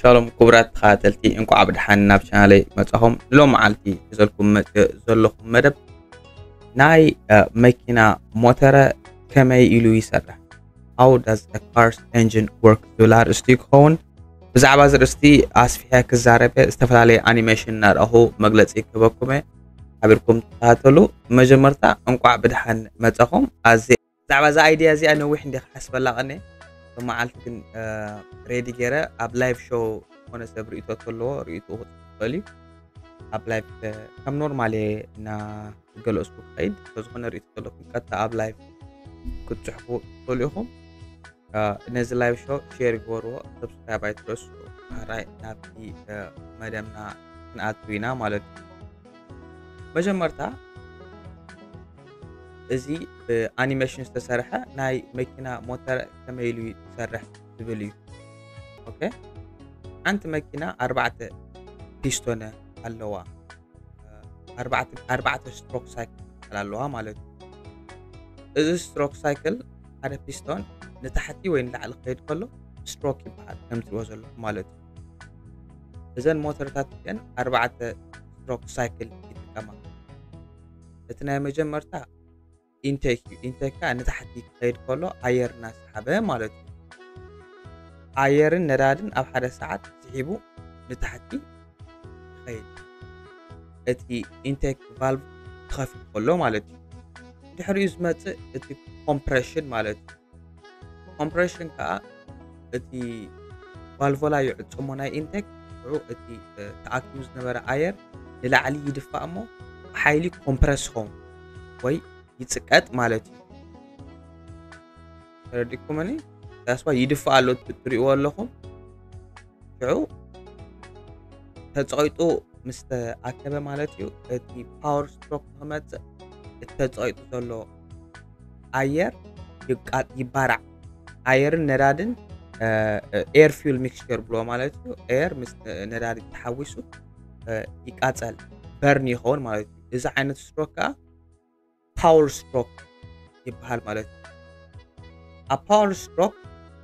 ሻሎም ክቡራት ተኸታተልቲ፣ እንቋዕ ብደሓን ናብ ቻናለይ መጻኹም። ንሎም መዓልቲ ሒዘልኩም መጽእ ዘለኹም መደብ ናይ መኪና ሞተረ ከመይ ኢሉ ይሰርሕ፣ How does a car's engine work ዝብል ኣርእስቲ ክኸውን። ብዛዕባ እዚ ርእስቲ ኣስፊሐ ክዛረበ ዝተፈላለየ ኣኒሜሽን እናርኣኹ መግለጺ ክህበኩም እየ። ሓቢርኩም ተኸታተሉ። መጀመርታ እንቋዕ ብደሓን መጻኹም። ኣዜ ብዛዕባ እዛ ኣይድያ እዚኣ ነዊሕ እንደ ክሓስበላ ቀነ መዓልቲ ግን ሬዲ ገይረ ኣብ ላይቭ ሾው ዝኾነ ሰብ ርእቶ ተለዎ ርእቶ ክፅሕፈል እዩ። ኣብ ላይቭ ከም ኖርማል እና ገለስኩ ክኸይድ ተዝኾነ ርእቶ ተለኩም ቀጥታ ኣብ ላይቭ ክትፅሕፉ ትኽእሉ ኢኹም። ነዚ ላይቭ ሾው ሼር ግበርዎ፣ ሰብስክራይብ ኣይትረሱ። ራይ ናብቲ መደብና ክንኣቱ ኢና ማለት እዩ። መጀመርታ እዚ ብኣኒሜሽን ዝተሰርሐ ናይ መኪና ሞተር ከመይ ኢሉ ይሰርሕ ዝብል እዩ። ኦኬ፣ ሓንቲ መኪና ኣርባዕተ ፒስቶነ ኣለዋ። ኣርባዕተ ስትሮክ ሳይክል ኣለዋ ማለት እዩ። እዚ ስትሮክ ሳይክል ሓደ ፒስቶን ንታሕቲ ወይ ንላዕሊ ክኸይድ ከሎ ስትሮክ ይበሃል፣ ከም ትሪእዎ ዘለኹም ማለት እዩ። እዘን ሞተርታት እዚአን ኣርባዕተ ስትሮክ ሳይክል ይጥቀማ። እቲ ናይ መጀመርታ ኢንቴክ እዩ። ኢንቴክ ከዓ ንታሕቲ ክኸይድ ከሎ ኣየር እናሰሓበ ማለት እዩ። ኣየርን ነዳድን ኣብ ሓደ ሰዓት ስሒቡ ንታሕቲ ይኸይድ። እቲ ኢንቴክ ቫልቭ ተኸፊት ከሎ ማለት እዩ። ድሕሪኡ ዝመፅእ እቲ ኮምፕሬሽን ማለት እዩ። ኮምፕሬሽን ከዓ እቲ ቫልቮላ ይዕፅሞ ናይ ኢንቴክ፣ ሽዑ እቲ ተኣኪቡ ዝነበረ ኣየር ንላዕሊ ይድፋእ እሞ ብሓይሊ ኮምፕረስ ይኸውን ወይ ይፅቀጥ ማለት እዩ። ተረዲኩምኒ? ዳስዋ ይድፋእ ኣሎ፣ ትሪእዎ ኣለኹም። ሽዑ ተፀቂጡ ምስ ተኣከበ ማለት እዩ፣ እቲ ፓወር ስትሮክ ንክመፅእ እቲ ተፀቂጡ ዘሎ ኣየር ይቃ- ይባራዕ። ኣየርን ነዳድን ኤር ፊውል ሚክስቸር ብሎ ማለት እዩ። ኤር ምስ ነዳዲ ተሓዊሱ ይቃፀል፣ በርን ይኸውን ማለት እዩ። እዚ ዓይነት ስትሮክ ከዓ ፓወር ስትሮክ ይበሃል ማለት እዩ። ኣብ ፓወር ስትሮክ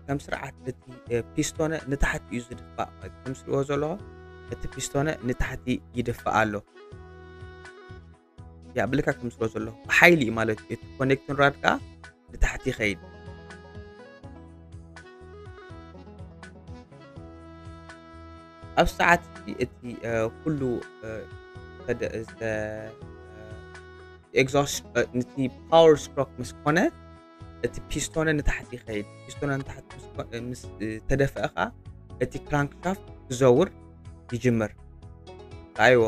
ከም ስርዓት እቲ ፒስቶነ ንታሕቲ እዩ ዝድፋእ ማለት እዩ። ከም ስልዎ ዘለዎ እቲ ፒስቶነ ንታሕቲ ይድፋእ ኣሎ። ያብልካ ከም ስልዎ ዘለዎ ብሓይሊ እዩ ማለት እዩ። እቲ ኮኔክቲንግ ራድ ከዓ ንታሕቲ ይኸይድ። ኣብ ሰዓት እቲ ኩሉ ኤግዞስት ነቲ ፓወር ስትሮክ ምስ ኮነ እቲ ፒስቶነ ንታሕቲ ይኸይድ። ፒስቶነ ንታሕቲ ምስ ተደፍአ ከዓ እቲ ክራንክሻፍት ክዘውር ይጅምር። ራእይዎ።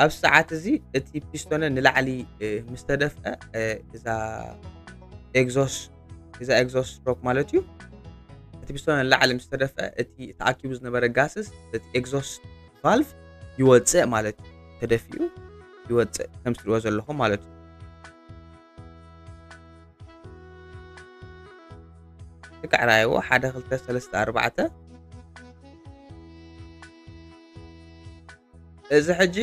ኣብ ሰዓት እዚ እቲ ፒስቶነ ንላዕሊ ምስ ተደፍአ እዛ ኤግዞስት እዛ ኤግዞስት ስትሮክ ማለት እዩ። እቲ ፒስቶን ንላዕሊ ምስ ተደፍአ እቲ ተኣኪቡ ዝነበረ ጋስስ እቲ ኤግዞስት ቫልቭ ይወፅእ ማለት እዩ። ተደፊኡ ይወፅእ ከም ትሪእዎ ዘለኹም ማለት እዩ። ልክዕ ራእይዎ ሓደ ክልተ ሰለስተ ኣርባዕተ እዚ ሕጂ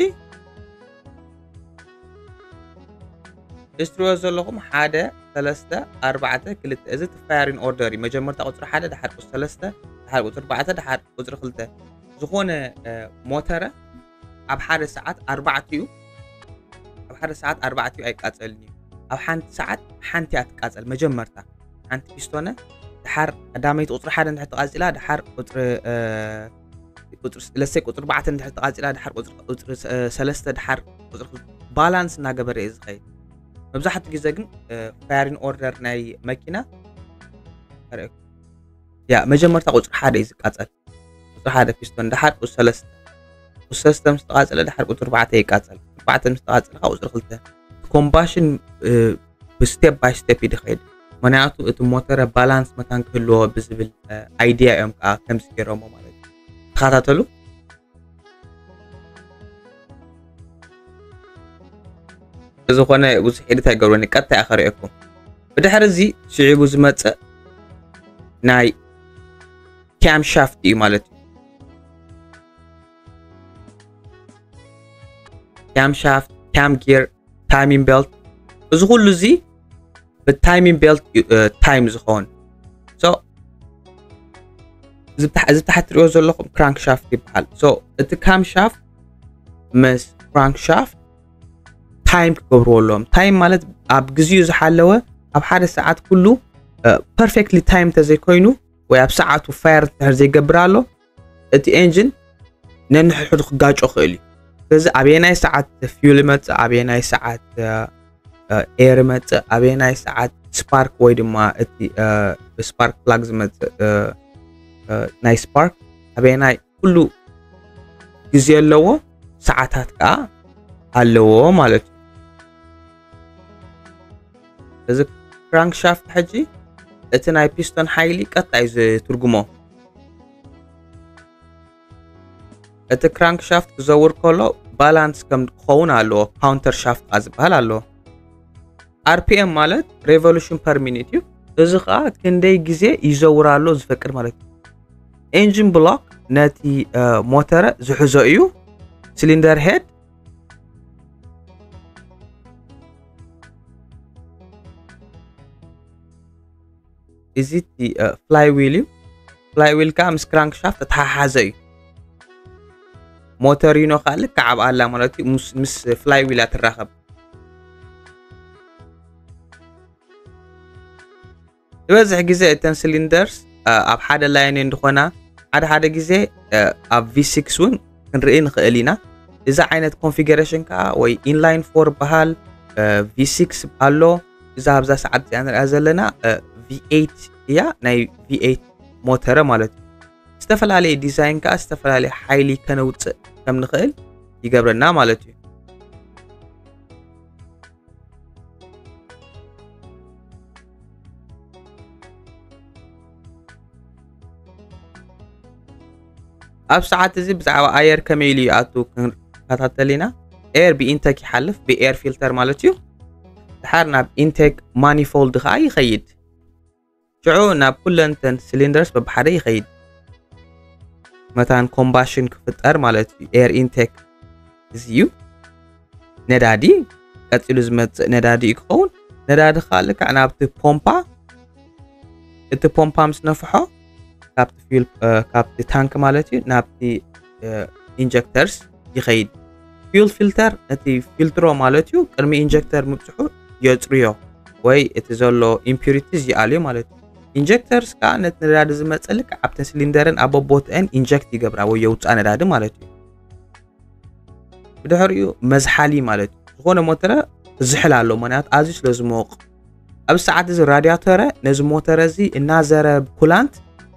እዚ ትሪእዎ ዘለኹም ሓደ ሰለስተ ኣርባዕተ ክልተ እዚ እቲ ፋየሪን ኦርደር እዩ። መጀመርታ ቁፅሪ ሓደ ድሓር ቁፅሪ ሰለስተ ድሓር ቁፅሪ ኣርባዕተ ድሓር ቁፅሪ ክልተ ዝኾነ ሞተረ ኣብ ሓደ ሰዓት ኣርባዕቲኡ ኣብ ሓደ ሰዓት ኣርባዕቲኡ ኣይቃፀልን እዩ። ኣብ ሓንቲ ሰዓት ሓንቲ እያ ትቃፀል። መጀመርታ ሓንቲ ፒስቶነ ድሓር ቀዳመይቲ ቁፅሪ ሓደ እንድሕር ተቃፂላ ድሓር ቁፅሪ ለሰይ ቁፅሪ ኣርባዕተ እንድሕር ተቃፂላ ድሓር ቁፅሪ ሰለስተ ድሓር ቁፅሪ ባላንስ እናገበረ እዩ ዝኸይድ። መብዛሕትኡ ግዜ ግን ፋየሪን ኦርደር ናይ መኪና ያ መጀመርታ ቁፅሪ ሓደ እዩ ዝቃፀል። ቁፅሪ ሓደ ፒስቶን ድሓር ቁፅሪ ሰለስተ ቁፅሪ ሰለስተ ምስ ተቃፀለ ድሓር ቁፅሪ ኣርባዕተ ይቃፀል። ኣርባዕተ ምስ ተቃፀለ ከዓ ቁፅሪ ክልተ ኮምባሽን ብስቴፕ ባይ ስቴፕ እዩ ዝኸይድ። ምክንያቱ እቲ ሞተረ ባላንስ መታን ክህልዎ ብዝብል ኣይድያ እዮም ከዓ ከምዚ ገይሮሞ ማለት እዩ። ተኸታተሉ። ዝኾነ ብዙሕ ኤዲት ኣይገብረኒ ቀጥታ እያ ከርእየኩም። ብድሕሪ እዚ ስዒቡ ዝመፅእ ናይ ክያም ሻፍት እዩ ማለት እዩ። ክያም ሻፍት፣ ክያም ጊር፣ ታይሚንግ ቤልት እዚ ኩሉ እዚ ብ timing belt time ዝኸውን። So እዚ ታሕቲ ትሪኦ ዘለኹም crankshaft ይበሃል። So እቲ camshaft ምስ crankshaft time ክገብርዎ ኣለዎም። Time ማለት ኣብ ግዚኡ ዝሓለወ፣ ኣብ ሓደ ሰዓት ኩሉ perfectly time ተዘይኮይኑ ወይ ኣብ ሰዓቱ fire እንድሕር ዘይገብር ኣሎ፣ እቲ engine ነንሕድሕዱ ክጋጮ ክእል እዩ። ስለዚ ኣበየናይ ሰዓት fuel ይመፅእ፣ ኣበየናይ ሰዓት air ይመፅእ፣ ኣበየናይ ሰዓት spark ወይ ድማ እቲ spark plug ዝመፅእ ናይ spark ኣበየናይ፣ ኩሉ ግዜ ኣለዎ፣ ሰዓታት ከዓ ኣለዎ ማለት እዩ። እዚ crankshaft ሕጂ እቲ ናይ piston ሓይሊ ቀጥታ እዩ ዝትርጉሞ። እቲ crankshaft ክዘውር ከሎ balance ከም ክኸውን ኣለዎ። Countershaft ከዓ ዝበሃል ኣለዎ። R P M ማለት revolution per minute እዩ። እዚ ከዓ ክንደይ ግዜ ይዘውር ኣሎ ዝፈቅድ ማለት እዩ። Engine block ነቲ ሞተረ ዝሕዞ እዩ። Cylinder head እዚ flywheel እዩ። Flywheel ከዓ ምስ crankshaft ተተሓሓዘ እዩ። ሞተሪኖ ከዓ ልክዕ ኣብኣ ኣላ ማለት እዩ። ምስ flywheel እያ ትራኸብ። ዝበዝሕ ግዜ እተን cylinders ኣብ ሓደ line እንድኾና፣ ሓደ ሓደ ግዜ ኣብ V six እውን ክንርኢ ንኽእል ኢና። እዚ ዓይነት configuration ከዓ ወይ inline four በሃል፣ V six ኣሎ። እዛ ኣብዛ ሰዓት እዚኣ ንሪኣ ዘለና V eight እያ፣ ናይ V eight ሞተረ ማለት እዩ። ዝተፈላለየ ዲዛይን ከዓ ዝተፈላለየ ሓይሊ ከነውፅእ ከም ንኽእል ይገብረና ማለት እዩ። ኣብ ሰዓት እዚ ብዛዕባ ኣየር ከመይ ኢሉ ይኣቱ ክንከታተል ኢና። Air ብኢንቴክ ይሓልፍ፣ ብኤር ፊልተር ማለት እዩ። ድሓር ናብ ኢንቴክ ማኒፎልድ ከዓ ይኸይድ። ሽዑ ናብ ኩለንተን ሲሊንደርስ በብሓደ ይኸይድ። መታን ኮምባሽን ክፍጠር ማለት እዩ። ኤር ኢንቴክ እዚ እዩ። ነዳዲ ቀፂሉ ዝመፅእ ነዳዲ እዩ ክኸውን። ነዳዲ ከዓ ልክዕ ናብቲ ፖምፓ፣ እቲ ፖምፓ ምስ ነፍሖ ካብቲ ፊል ካብቲ ታንክ ማለት እዩ ናብቲ ኢንጀክተርስ ይኸይድ። ፊውል ፊልተር ነቲ ፊልትሮ ማለት እዩ ቅድሚ ኢንጀክተር ምብፅሑ የፅርዮ ወይ እቲ ዘሎ ኢምፒሪቲስ ይኣልዮ ማለት እዩ። ኢንጀክተርስ ከዓ ነቲ ነዳዲ ዝመፀ ልክዕ ኣብተን ሲሊንደርን ኣብ በቦትአን ኢንጀክት ይገብራ ወይ የውፅኣ ነዳዲ ማለት እዩ። ብድሕሪኡ መዝሓሊ ማለት እዩ። ዝኾነ ሞተረ ክዝሕል ኣሎ፣ ምክንያቱ ኣዝዩ ስለ ዝሞቕ። ኣብዚ ሰዓት እዚ ራድያተረ ነዚ ሞተረ እዚ እናዘረ ኩላንት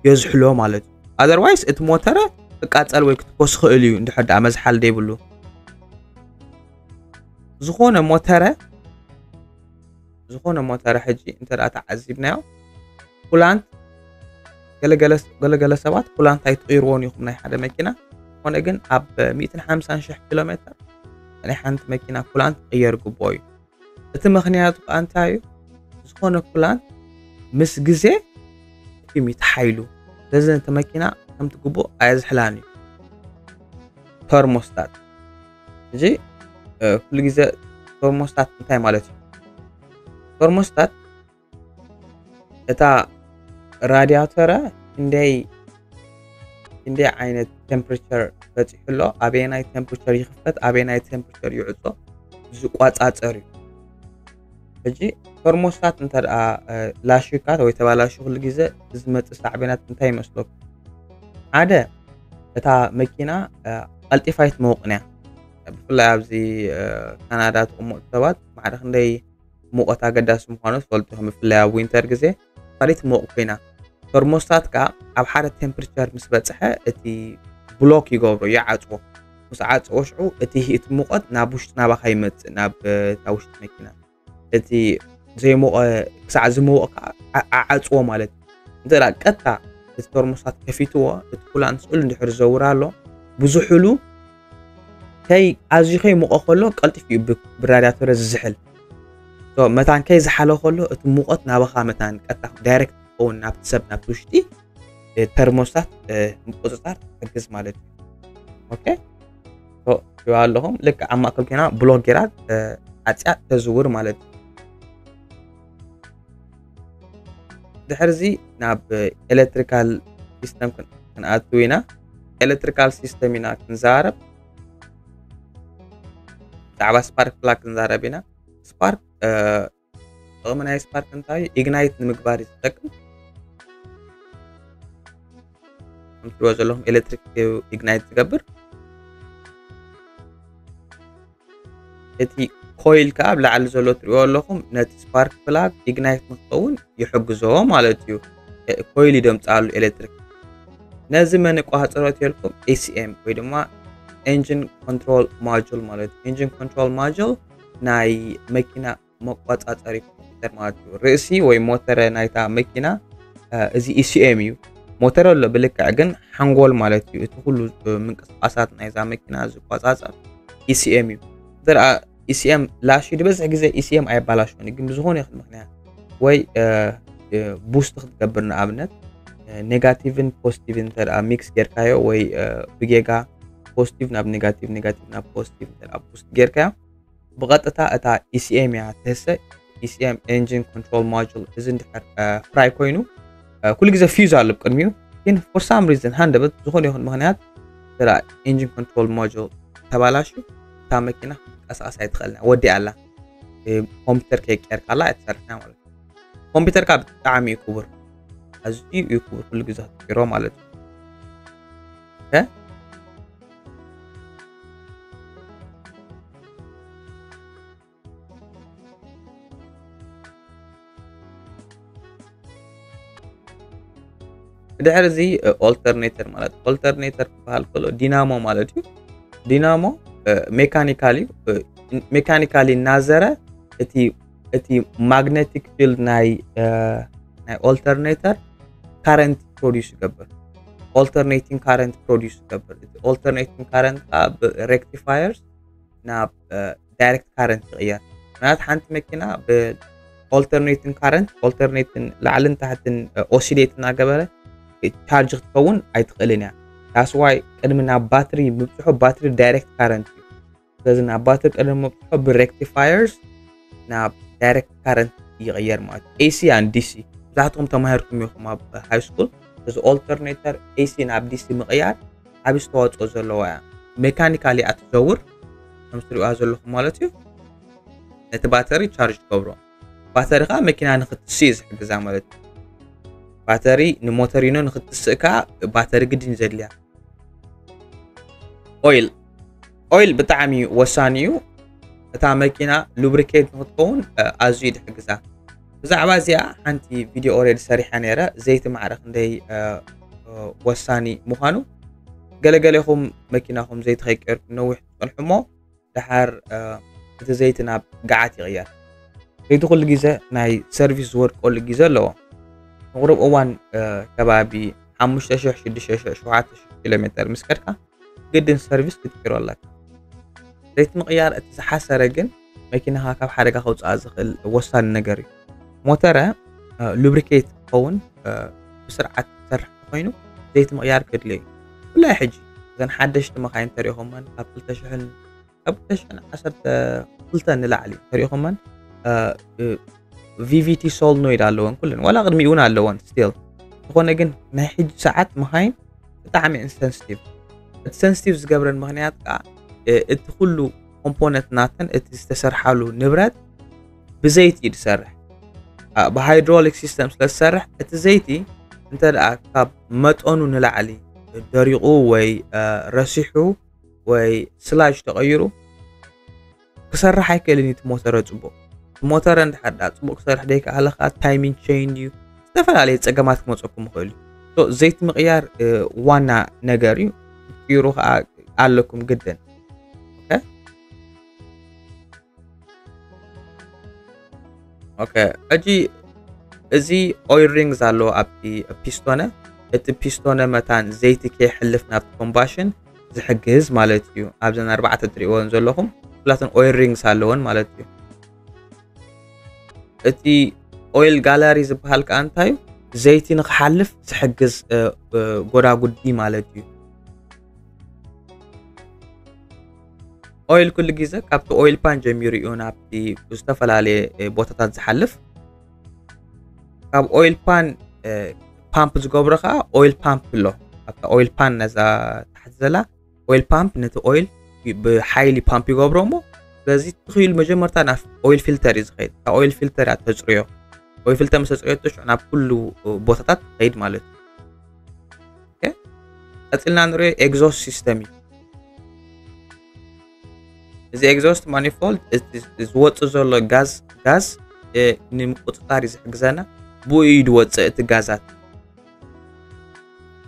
የዝሕሎ ማለት እዩ። ኣዘርዋይስ እቲ ሞተረ ክቃፀል ወይ ክትኮስ ክእል እዩ እንድሕር ደኣ መዝሓሊ ዘይብሉ። ዝኾነ ሞተረ ዝኾነ ሞተረ ሕጂ እንተ ደኣ ተዓዚብናዮ ኩላንት ገለገለ ገለገለ ሰባት ኩላንት ኣይትቕይርዎን ኢኹም ናይ ሓደ መኪና። ዝኾነ ግን ኣብ ሚእትን ሓምሳን ሽሕ ኪሎ ሜትር ናይ ሓንቲ መኪና ኩላንት ክቕየር ግብኦ እዩ። እቲ ምኽንያቱ ከዓ እንታይ እዩ? ዝኾነ ኩላንት ምስ ግዜ እዩ ሚትሓይሉ። ስለዚ ነቲ መኪና ከምቲ ግቡእ ኣየዝሕላን እዩ። ተርሞስታት እዚ ኩሉ ግዜ ተርሞስታት እንታይ ማለት እዩ? ተርሞስታት እታ ራድያተረ ክንደይ ክንደይ ዓይነት ቴምፕሬቸር በፂሑ ኣሎ፣ ኣበየናይ ቴምፕሬቸር ይኽፈት፣ ኣበየናይ ቴምፕሬቸር ይዕፆ ዝቆፃፀር እዩ። ሕጂ ተርሞስታት እንተ ደኣ ላሽካት ወይ ተባላሹ ኩሉ ግዜ ዝመፅእ ሳዕቤናት እንታይ ይመስለኩም? ሓደ እታ መኪና ቀልጢፋ ኣይትመውቕን እያ። ብፍላይ ኣብዚ ካናዳ ትቕመጡ ሰባት ማዕረ ክንደይ ሙቐት ኣገዳሲ ምዃኑ ትፈልጡ ኢኹም። ብፍላይ ኣብ ዊንተር ግዜ ካልእ ትሞቕ ኮይና። ተርሞስታት ከኣ ኣብ ሓደ ቴምፕሬቸር ምስ በጽሐ እቲ ብሎክ ይገብሮ፣ ይዓጽዎ። ምስ ዓጽዎ ሽዑ እቲ እቲ ሙቐት ናብ ውሽጢ ናባኻ ይመጽእ፣ ናብ እታ ውሽጢ መኪና። እቲ ዘይሞቐ ክሳዕ ዝመውቕ ከኣ ዓ- ዓዓጽዎ ማለት እዩ። እንተ ደኣ ቀጥታ እቲ ተርሞስታት ከፊትዎ፣ እቲ ኩላንት ስእሉ እንድሕር ዝዘውር ኣሎ፣ ብዙሕሉ ከይ ኣዝዩ ከይሞቐ ከሎ ቀልጢፉ እዩ ብ- ብራድያተር ዝዝሕል። So መታን ከይዝሓለ ከሎ እቲ ሙቐት ናባኻ መታን ቀጥታ ዳይሬክት ክኸውን ናብቲ ሰብ ናብቲ ውሽጢ ተርሞስታት ምቁፅፃር ትሕግዝ ማለት እዩ። ኦኬ ትሪእዋ ኣለኹም ልክዕ ኣብ ማእከል ኮይና ብሎክ ጌራ ዓፅያ ተዝውር ማለት እዩ። ድሕርዚ ናብ ኤሌክትሪካል ሲስተም ክንኣቱ ኢና። ኤሌክትሪካል ሲስተም ኢና ክንዛረብ። ብዛዕባ ስፓርክ ፕላግ ክንዛረብ ኢና። ስፓርክ ጥቕሚ ናይ ስፓርክ እንታይ እዩ? ኢግናይት ንምግባር እዩ ዝጠቅም። ከምትሪእዎ ዘለኹም ኤሌክትሪክ ኢግናይት ዝገብር። እቲ ኮይል ከዓ ኣብ ላዕሊ ዘሎ ትሪእዎ ኣለኹም ነቲ ስፓርክ ፕላግ ኢግናይት ንክኸውን ይሕግዞ ማለት እዩ። ኮይል ይደምፃሉ ኤሌክትሪክ። ነዚ መን ይቆፃፀሮ ተልኩም? ኤሲኤም ወይ ድማ ኤንጂን ኮንትሮል ማጁል ማለት እዩ። ኤንጂን ኮንትሮል ማጁል ናይ መኪና መቆፃፀሪ ኮምፒውተር ማለት እዩ። ርእሲ ወይ ሞተረ ናይታ መኪና እዚ ኢሲኤም እዩ። ሞተር ኣሎ ብልክዕ ግን ሓንጎል ማለት እዩ። እቲ ኩሉ ምንቅስቃሳት ናይዛ መኪና ዝቆፃፀር ኢሲኤም እዩ። እንተ ኢሲኤም ላሽ ድበዝሕ ግዜ ኢሲኤም ኣይባላሽን ግን ብዝኾነ ይኽእል ምክንያት ወይ ቡስት ክትገብር ንኣብነት ኔጋቲቭን ፖዚቲቭን እንተ ሚክስ ጌርካዮ ወይ ብጌጋ ፖዚቲቭ ናብ ኔጋቲቭ ኔጋቲቭ ናብ ፖዚቲቭ እንተ ቡስት ጌርካዮ ብቐጥታ እታ ኢሲኤም እያ ትህሰ። ኢሲኤም ኤንጂን ኮንትሮል ማጁል እዚ እንድሕር ፍራይ ኮይኑ ኩሉ ግዜ ፊውዝ ኣሎ ቅድሚኡ ግን for some reason ሃንደበት ዝኾነ ይኹን ምክንያት ስራ ኤንጂን ኮንትሮል ማጁል ተባላሹ እታ መኪና ቀሳቀሳ ኣይትኽእልና ወዲ ኣላ ኮምፒውተር ከይቀየርካላ ኣይትሰርሕና ማለት ኮምፒውተርካ ብጣዕሚ እዩ ክቡር ኣዝዩ እዩ ክቡር ኩሉ ግዜ ክትቀይሮ ማለት እዩ ድሕሪ እዚ ኦልተርኔተር ማለት ኦልተርኔተር ክበሃል ከሎ ዲናሞ ማለት እዩ። ዲናሞ ሜካኒካል እዩ። ሜካኒካሊ እናዘረ እቲ እቲ ማግነቲክ ፊልድ ናይ ናይ ኦልተርኔተር ካረንት ፕሮዲስ ይገብር። ኦልተርኔቲንግ ካረንት ፕሮዲስ ይገብር። እቲ ኦልተርኔቲንግ ካረንት ከዓ ብሬክቲፋየርስ ናብ ዳይሬክት ካረንት ይቕየር። ምክንያቱ ሓንቲ መኪና ብኦልተርኔቲንግ ካረንት ኦልተርኔትን ላዕልን ታሕትን ኦሲሌት እናገበረ ቻርጅ ክትከውን ኣይትኽእልን እያ። ዳስዋይ ቅድሚ ናብ ባትሪ ምብፅሑ ባትሪ ዳይሬክት ካረንት እዩ። ስለዚ ናብ ባትሪ ቅድሚ ምብፅሑ ብሬክቲፋየርስ ናብ ዳይሬክት ካረንት ይቕየር ማለት እዩ። ኤሲ and ዲሲ ብዙሓትኩም ተማሂርኩም ኢኹም ኣብ ሃይ ስኩል። እዚ ኦልተርኔተር ኤሲ ናብ ዲሲ ምቕያር ዓብዪ ዝተዋፅኦ ዘለዋ እያ። ሜካኒካሊ እያ ትዘውር ከም ትሪእዋ ዘለኹም ማለት እዩ። ነቲ ባተሪ ቻርጅ ትገብሮ። ባተሪ ከዓ መኪና ንክትስእ እዩ ዝሕግዛ ማለት እዩ። ባተሪ ንሞተሪኖ ንክትስእ ከዓ ባተሪ ግድን ዘድልያ። ኦይል ኦይል ብጣዕሚ ወሳኒ እዩ። እታ መኪና ሉብሪኬት ንክትከውን ኣዝዩ ድሕግዛ። ብዛዕባ እዚኣ ሓንቲ ቪድዮ ኦሬዲ ሰሪሐ ነይረ። ዘይቲ ማዕረ ክንደይ ወሳኒ ምዃኑ ገለገሌኹም መኪናኹም ዘይቲ ከይቀየርኩም ነዊሕ ትፀንሑ እሞ ደሓር እቲ ዘይቲ ናብ ገዓት ይቕየር። ዘይቲ ኩሉ ግዜ ናይ ሰርቪስ ዝወድቀሉ ግዜ ኣለዎ። ንቁሩብ እዋን ከባቢ ሓሙሽተ ሽሕ ሽዱሽተ ሽሕ ሸውዓተ ሽሕ ኪሎ ሜተር ምስ ከድካ ግድን ሰርቪስ ክትቅይሮ ኣለካ። ዘይቲ ምቕያር እቲ ዝሓሰረ ግን መኪናኻ ካብ ሓደጋ ከውፅኣ ዝኽእል ወሳኒ ነገር እዩ። ሞተረ ሉብሪኬት ክኸውን ብስርዓት ክሰርሕ ኮይኑ ዘይቲ ምቕያር ከድልዮ እዩ። ብፍላይ ሕጂ እዘን ሓደሽቲ መኻይን ተሪእኹመን ካብ ክልተ ሽሕን ካብ ክልተ ሽሕን ዓሰርተ ክልተን ንላዕሊ ተሪእኹመን ቪቪቲ ሶልኖይድ ኣለወን ኩለን ዋላ ቅድሚኡ እውን ኣለወን ስቲል ዝኾነ ግን ናይ ሕጂ ሰዓት መኻይን ብጣዕሚ ኢንሰንስቲቭ እቲ ሰንስቲቭ ዝገብረን ምክንያት ከዓ እቲ ኩሉ ኮምፖነንት ናተን እቲ ዝተሰርሓሉ ንብረት ብዘይቲ እዩ ዝሰርሕ ብሃይድሮሊክ ሲስተም ስለ ዝሰርሕ እቲ ዘይቲ እንተ ደኣ ካብ መጠኑ ንላዕሊ ደሪቑ ወይ ረሲሑ ወይ ስላጅ ተቐይሩ ክሰርሕ ኣይክእልን እዩ እቲ ሞተረ ፅቡቕ እቲ ሞተረ እንድሕር ደኣ ፅቡቕ ክሰርሕ ደይከኣለ ከዓ ታይሚንግ ቼን እዩ ዝተፈላለዩ ፀገማት ክመፀኩም ይኽእል እዩ ዘይቲ ምቕያር ዋና ነገር እዩ ክትቅይሩ ከዓ ኣለኩም ግድን ኦኬ ሕጂ እዚ ኦይል ሪንግስ ኣለዎ ኣብቲ ፒስቶነ እቲ ፒስቶነ መታን ዘይቲ ከይሕልፍ ናብቲ ኮምባሽን ዝሕግዝ ማለት እዩ ኣብዘን ኣርባዕተ ትሪእዎን ዘለኹም ኩላተን ኦይል ሪንግስ ኣለዎን ማለት እዩ እቲ ኦይል ጋላሪ ዝበሃል ከዓ እንታይ እዩ ዘይቲ ንክሓልፍ ዝሕግዝ ጎዳጉዲ ማለት እዩ ኦይል ኩሉ ግዜ ካብቲ ኦይል ፓን ጀሚሩ እዩ ናብቲ ዝተፈላለየ ቦታታት ዝሓልፍ ካብ ኦይል ፓን ፓምፕ ዝገብሮ ከዓ ኦይል ፓምፕ ኣሎ። ኣብታ ኦይል ፓን ነዛ ታሕቲ ዘላ ኦይል ፓምፕ ነቲ ኦይል ብሓይሊ ፓምፕ ይገብሮ እሞ፣ ስለዚ ትኽኢሉ መጀመርታ ናብ ኦይል ፊልተር እዩ ዝኸይድ። ካብ ኦይል ፊልተር እያ ተፅርዮ። ኦይል ፊልተር ምስ ተፅርዮ ሽዑ ናብ ኩሉ ቦታታት ትኸይድ ማለት እዩ። ቀፂልና ንሪኦ ኤግዞስት ሲስተም እዩ። እዚ ኤግዞስት ማኒፎልድ ዝወፅእ ዘሎ ጋዝ ጋዝ ንምቁፅፃር እዩ ዝሕግዘና። ብኡ እዩ ዝወፅእ እቲ ጋዛት።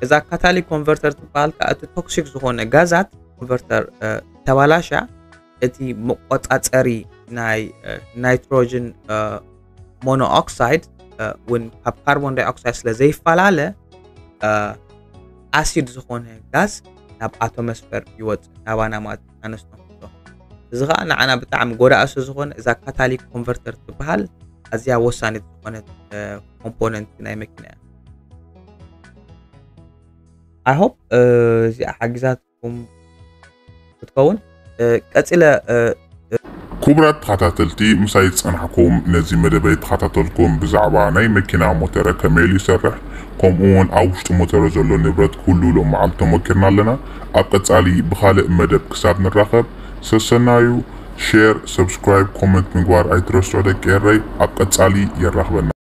እዛ ካታሊክ ኮንቨርተር ትበሃል ከዓ እቲ ቶክሲክ ዝኾነ ጋዛት ኮንቨርተር ተባላሻ፣ እቲ መቆፃፀሪ ናይ ናይትሮጅን ሞኖኦክሳይድ እውን ካብ ካርቦን ዳይኦክሳይድ ስለ ዘይፈላለ፣ ኣሲድ ዝኾነ ጋዝ ናብ ኣቶሞስፈር ይወፅእ፣ ናባና ማለት ኣነስቶ። እዚ ከዓ ንዓና ብጣዕሚ ጎዳኢ ስለ ዝኾነ እዛ ካታሊክ ኮንቨርተር ትበሃል ኣዝያ ወሳኒት ዝኾነት ኮምፖነንት ናይ መኪና እያ። I hope እዚኣ ሓጊዛትኩም ክትከውን። ቀፂለ ክቡራት ተኸታተልቲ፣ ምሳይ ዝፀናሕኩም ነዚ መደበይ ተኸታተልኩም ብዛዕባ ናይ መኪና ሞተረ ከመይ ኢሉ ይሰርሕ፣ ከምኡ እውን ኣብ ውሽጢ ሞተረ ዘሎ ንብረት ኩሉ ሎም መዓልቲ ተመኪርና ኣለና። ኣብ ቀፃሊ ብኻልእ መደብ ክሳብ ንራኸብ ሰሰናዩ። ሼር፣ ሰብስክራይብ፣ ኮመንት ምግባር ኣይትረስዑ ደቂ ኤረይ። ኣብ ቀፃሊ የራኽበና።